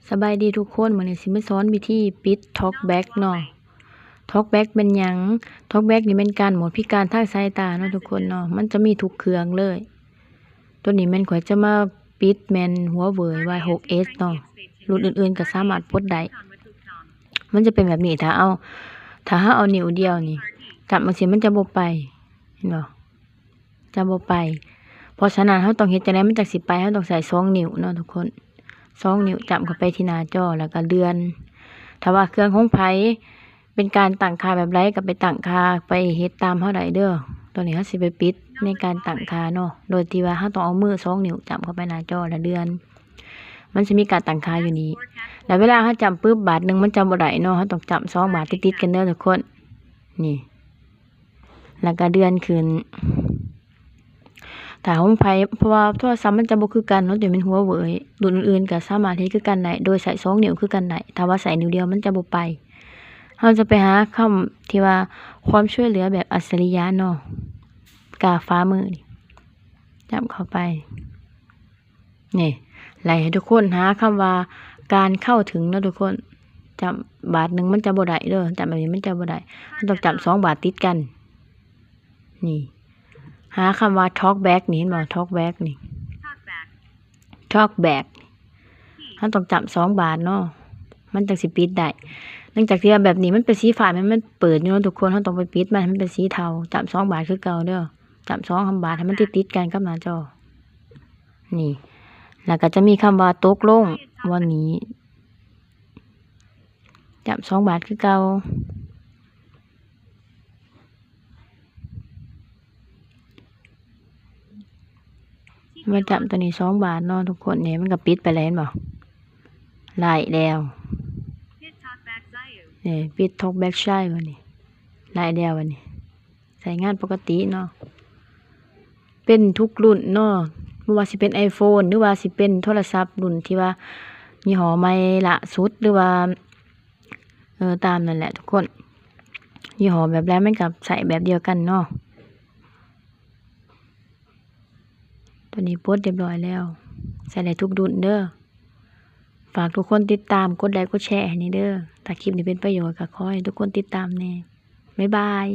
ສະບາຍດີທຸກຄົນ, ມື້ນີ້ຊິມາສອນວິທີປິດ TalkBack ເນາະ. TalkBack ແມ່ນຫຍັງ? TalkBack ນີ້ແມ່ນການໝົດພິການທາງສາຍຕາເນາະທຸກຄົນເນາະ, ມັນຈະມີທຸກເຄື່ອງເລີຍ. ໂຕນີ້ແມ່ນຂ້ອຍຈະມາປິດແມ່ນ Huawei Y ຫົກ S ເນາະ, ລຸ້ນອື່ນໆກໍສາມາດປົດໄດ້. ມັນຈະເປັນແບບນີ້ ຖ້າເອົາ ຖ້າເຮົາເອົານິ້ວດຽວນີ້ຈ້ຳຈັ່ງຊີ້ ມັນຈະບໍ່ໄປ, ເຫັນບໍ່? ຈະບໍ່ໄປ. ເພາະສະນັ້ນເຮົາຕ້ອງເຮັດຈັ່ງໃດມັນຈັ່ງຊິໄປ? ເຮົາຕ້ອງໃຊ້ສອງນິ້ວເນາະທຸກຄົນ, ສອງນິ້ວຈ້ຳເຂົ້າໄປທີ່ໜ້າຈໍ ແລ້ວກໍເລື່ອນ. ຖ້າວ່າເຄື່ອງຂອງໃຜເປັນການຕັ້ງຄ່າແບບໃດກໍໄປຕັ້ງຄ່າ ໄປເຮັດຕາມເຮົາໄດ້ເດີ. ຕອນນີ້ເຮົາຊິໄປປິດໃນການຕັ້ງຄ່າເນາະ, ໂດຍທີ່ວ່າເຮົາຕ້ອງເອົາມືສອງນິ້ວຈ້ຳເຂົ້າໄປໜ້າຈໍ ແລ້ວເລື່ອນ. ມັນຊິມີການຕັ້ງຄ່າຢູ່ນີ້ ແລ້ວເວລາເຮົາຈ້ຳປຶບບາດໜຶ່ງມັນຈະບໍ່ໄດ້ເນາະ, ເຮົາຕ້ອງຈ້ຳສອງບາດຕິດໆກັນເດີທຸກຄົນ. ນີ້ ແລ້ວກໍເລື່ອນຂຶ້ນ. ຖ້າຂອງໃຜ ເພາະວ່າໂທລະສັບມັນຈະບໍ່ຄືກັນເນາະ, ໂຕນີ້ແມ່ນ Huawei, ລຸ້ນອື່ນໆກໍສາມາດເຮັດຄືກັນໄດ້ ໂດຍໃຊ້ສອງນິ້ວຄືກັນໄດ້, ຖ້າວ່າໃຊ້ນິ້ວດຽວມັນຈະບໍ່ໄປ. ເຮົາຈະໄປຫາຄຳທີ່ວ່າຄວາມຊ່ວຍເຫຼືອແບບອັດສະລິຍະເນາະ, ກາຝາມືນີ້ ຈ້ຳເຂົ້າໄປ. ນີ້ ແລ້ວໃຫ້ທຸກຄົນຫາຄຳວ່າການເຂົ້າເຖິງເນາະທຸກຄົນ, ຈ້ຳບາດໜຶ່ງມັນຈະບໍ່ໄດ້ເດີ, ຈ້ຳແບບນີ້ມັນຈະບໍ່ໄດ້, ເຮົາຕ້ອງຈ້ຳສອງບາດຕິດກັນ. ນີ້ ຫາຄຳວ່າ TalkBack ນີ້ ເຫັນບໍ່? TalkBack ນີ້ TalkBack ເຮົາຕ້ອງຈ້ຳສອງບາດເນາະ ມັນຈັ່ງຊິປິດໄດ້. ເນື່ອງຈາກທີ່ວ່າແບບນີ້ມັນເປັນສີຟ້າ ແມ່ນມັນເປີດຢູ່ເນາະທຸກຄົນ, ເຮົາຕ້ອງໄປປິດມັນໃຫ້ມັນເປັນສີເທົາ, ຈ້ຳສອງບາດຄືເກົ່າເດີ. ຈ້ຳສອງບາດໃຫ້ມັນຕິດໆກັນກັບໜ້າຈໍ. ນີ້ ແລ້ວກໍຈະມີຄຳວ່າຕົກລົງ ວັນນີ້ ຈ້ຳສອງບາດຄືເກົ່າ. ມາຈ້ຳໂຕນີ້ສອງບາດເນາະທຸກຄົນ, ນີ້ມັນກໍປິດໄປແລ້ວ ເຫັນບໍ່? ໄດ້ແລ້ວ. ນີ້ ປິດ TalkBack ໃຊ້ບັດນີ້, ໄດ້ແລ້ວບັດນີ້. ໃຊ້ງານປົກກະຕິເນາະ, ເປັນທຸກລຸ້ນເນາະ, ບໍ່ວ່າຊິເປັນ iPhone ຫຼືວ່າຊິເປັນໂທລະສັບລຸ້ນທີ່ວ່າຍີ່ຫໍ້ໃໝ່ລ່າສຸດ ຫຼືວ່າ ເອີ ຕາມນັ້ນແຫຼະທຸກຄົນ, ຍີ່ຫໍ້ແບບໃດມັນກໍໃຊ້ແບບດຽວກັນເນາະ. ໂຕນີ້ປົດຮຽບຮ້ອຍແລ້ວ, ໃຊ້ໄດ້ທຸກລຸ້ນເດີ. ຝາກທຸກຄົນຕິດຕາມ ກົດໄລກົດແຊໃຫ້ແດ່ເດີ. ຖ້າຄລິບນີ້ເປັນປະໂຫຍດ ກໍຂໍໃຫ້ທຸກຄົນຕິດຕາມແດ່. ບາຍບາຍ.